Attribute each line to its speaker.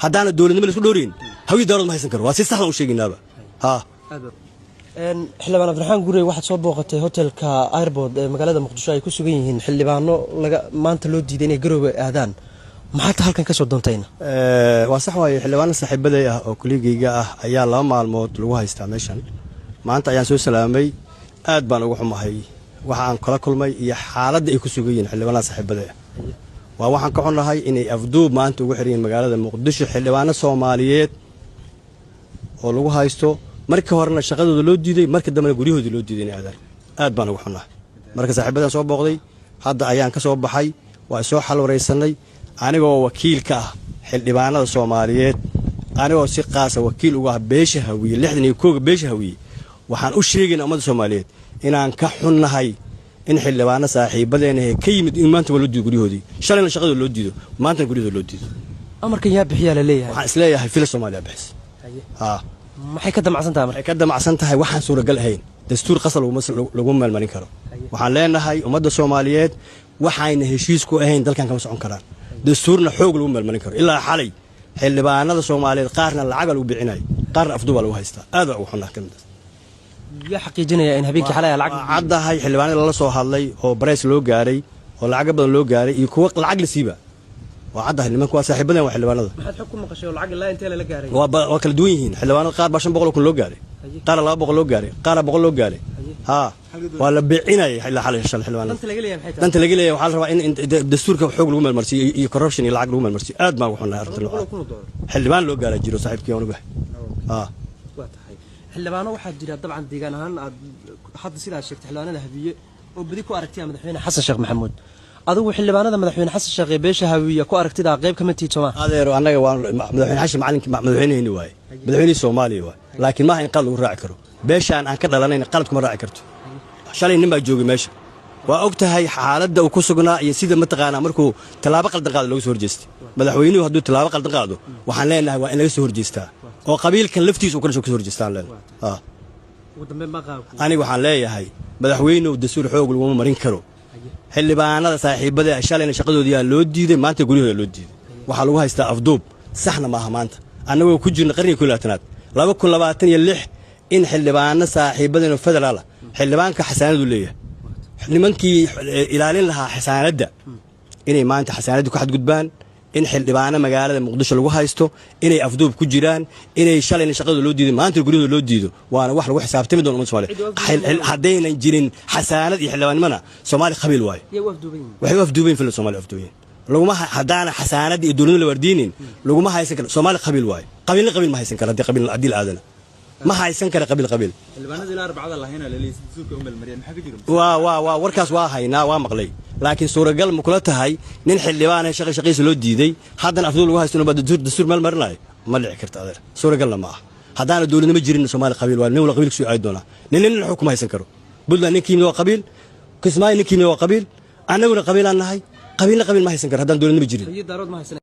Speaker 1: Haddaana dowladnimo la isku dhowrayn, Hawiye Daarood ma haysan karo. Waa si saxdan u sheegaynaaba ha.
Speaker 2: Xildhibaan Cabdiraxmaan Gurey, waxaad soo booqatay hotelka Airport ee magaalada Muqdisho ay ku sugan yihiin xildhibaano laga maanta loo diiday inay Garoowe aadaan. Maxaad halkan ka soo doontayna?
Speaker 1: Waa sax waaye. Xildhibaano saaxiibaday ah oo kuligeyga ah ayaa 2 maalmood lagu haystaa meeshan. Maanta ayaan soo salaamay. Aad baan uga xumahay waxa aan kala kulmay iyo xaaladda ay ku sugan yihiin xildhibaanada saaxiibaday ah. Waa waxaan ka xunnahay inay afduub maanta ugu xiran yihiin magaalada Muqdisho, xildhibaano Soomaaliyeed oo lagu haysto. Markii horena shaqadooda loo diiday, marka dambena guryahoodii loo diiday inay aadaan. Aad baan uga xunnahay. Marka saaxiibadan soo booqday, hadda ayaan ka soo baxay, waa soo xalwaraysanay. Anigoo wakiil ka ah xildhibaanada Soomaaliyeed, anigoo si qaasa wakiil uga ah beesha Hawiye, 61-ga beesha Hawiye, waxaan u sheegayna ummadda Soomaaliyeed inaan ka xunnahay in xildhibaano saaxiibadeenahe ka yimid in maanta waa loo diido guryahoodii. Shalayna shaqadooda loo diido, maantana guryahooda loo diido.
Speaker 2: Amarkan yaa bixiyaa la leeyahay?
Speaker 1: Waxaan isleeyahay Villa Soomaaliya bixis ha.
Speaker 2: Maxay ka damacsan tahay marka?
Speaker 1: Waxay ka damacsan tahay waxaan suuragal ahayn. Dastuur qasal laguma meelmarin karo. Waxaan leenahay ummadda Soomaaliyeed, waxayna heshiis ku ahayn dalkan kama socon karaan. Dastuurna xoog lagu meelmarin karo. Ilaa xalay xildhibaanada Soomaaliyeed qaarna lacaga lagu bixinayo, qaarna afduubaa lagu haystaa. Aad baa ugu xunnaa ka mid.
Speaker 2: Yaa xaqiijinaya in habeenkii xalay lacag?
Speaker 1: Waa caddahay. Xildhibaanada lala soo hadlay oo bareys loo gaaray oo lacago badan loo gaaray iyo kuwa lacag la siiba, waa caddahay. Nimanku waa saaxiibadan, waa xildhibaanada.
Speaker 2: Maxaad xog ku maqashay oo lacag ilaa intee lala gaaray?
Speaker 1: Waa kala duwan yihiin. Xildhibaanada qaar baa 500,000 loo gaaray, qaarna 200 loo gaaray, qaarna 100 loo gaaray. Haa, waa la beecinayay ilaa xalay shalay xildhibaanada.
Speaker 2: Danta laga leeyahay maxay tahay?
Speaker 1: Danta laga leeyahay waxaa la rabaa in dastuurka xoog lagu meelmarsiiyo iyo corruption iyo lacag lagu meelmarsiiyo. Aad baan ugu xunnahay arrinta noocaas.
Speaker 2: $100,000.
Speaker 1: Xildhibaan loo gaaraa jiro, saaxiibkii aan ogahay. Haa.
Speaker 2: Waa tahay. Xildhibaano waxaa jira dabcan deegaan ahaan aad hadda sidaa sheegtay, xildhibaanada Hawiye oo badi ku aragtiya madaxweyne Xasan Sheekh Maxamuud. Adigu xildhibaanada madaxweyne Xasan Sheekh ee beesha Hawiye ku aragtidaa qayb kama tiid, sooma?
Speaker 1: Adeero, annaga waa madaxweyne Xashin macalinki, madaxweyneheyni waaye, madaxweynihii Soomaaliya waaye, laakiin maaha in qalad lagu raaci karo. Beeshaan aan ka dhalanayn qalad kuma raaci karto. Shalay nin baa joogay meesha, waa og tahay xaaladda uu ku sugnaa iyo sida mataqaanaa markuu tallaabo qaldan qaado looga soo horjeestay. Madaxweynuhu hadduu tallaabo qaldan qaado, waxaan leenahay waa in laga soo horjeestaa oo qabiilkan laftiisa uu kana soo horjeestaan leenahay.
Speaker 2: Ugu dambeyn baa
Speaker 1: Aniga waxaan leeyahay, madaxweynuhu dastuur xoog laguma marin karo. Xildhibaanada saaxiibada shalayna shaqadoodiyaa loo diiday, maanta guryahooda loo diiday. Waxaa lagu haystaa afduub, saxna maaha. Maanta annagoo ku jirna qarniga 21aad, 2026, in xildhibaano saaxiibadeenoo federaala, xildhibaanka xasaanadu leeyahay, nimankii ilaalin lahaa xasaanadda inay maanta xasaanadda ku xadgudbaan, in xildhibaano magaalada Muqdisho lagu haysto, inay afduub ku jiraan, inay shalayna shaqadooda loo diiday, maanta guryahooda loo diido, waana wax lagu xisaabtami doono ummadda Soomaaliya. Haddaynan jirin xasaanad iyo xildhibaannimona, Soomaali qabiil waayo.
Speaker 2: Yaa u afduuban yihiin?
Speaker 1: Waxay u afduubayin Villa Soomaaliya afduubayin. Laguma haddaana xasaanadda iyo dowladnimo la waardiinin, laguma haysan karo. Soomaali qabiil waayo, qabiilna qabiil ma haysan karo. Haddii qabiil haddii la aadana ma haysan kara qabiil qabiil.
Speaker 3: Xildhibaanada ilaa Arbacada lahayna laleeyahay si dastuurka u meelmariyeen, maxaa ka jira?
Speaker 1: Waa warkaas waa haynaa, waa maqlay, laakiin suuragal ma kula tahay nin xildhibaana shaqa shaqiisa loo diiday, haddana afduul lagu haysto, inuu dastuur meel marinayo? Ma dhici karta, adeer, suuragalna ma ah. Haddaana dowladnimo jirin, Soomaali qabiil waa. Nin wala qabiil kusoo aadi doonaa. Nin nin xukuma haysan karo. Puntland ninkii yimid waa qabiil, Kismaayo ninkii yimid waa qabiil, annaguna qabiilaan nahay. Qabiilna qabiil ma haysan karo haddaan dowladnimo jirin.
Speaker 2: Hawiye Daarood ma haysan.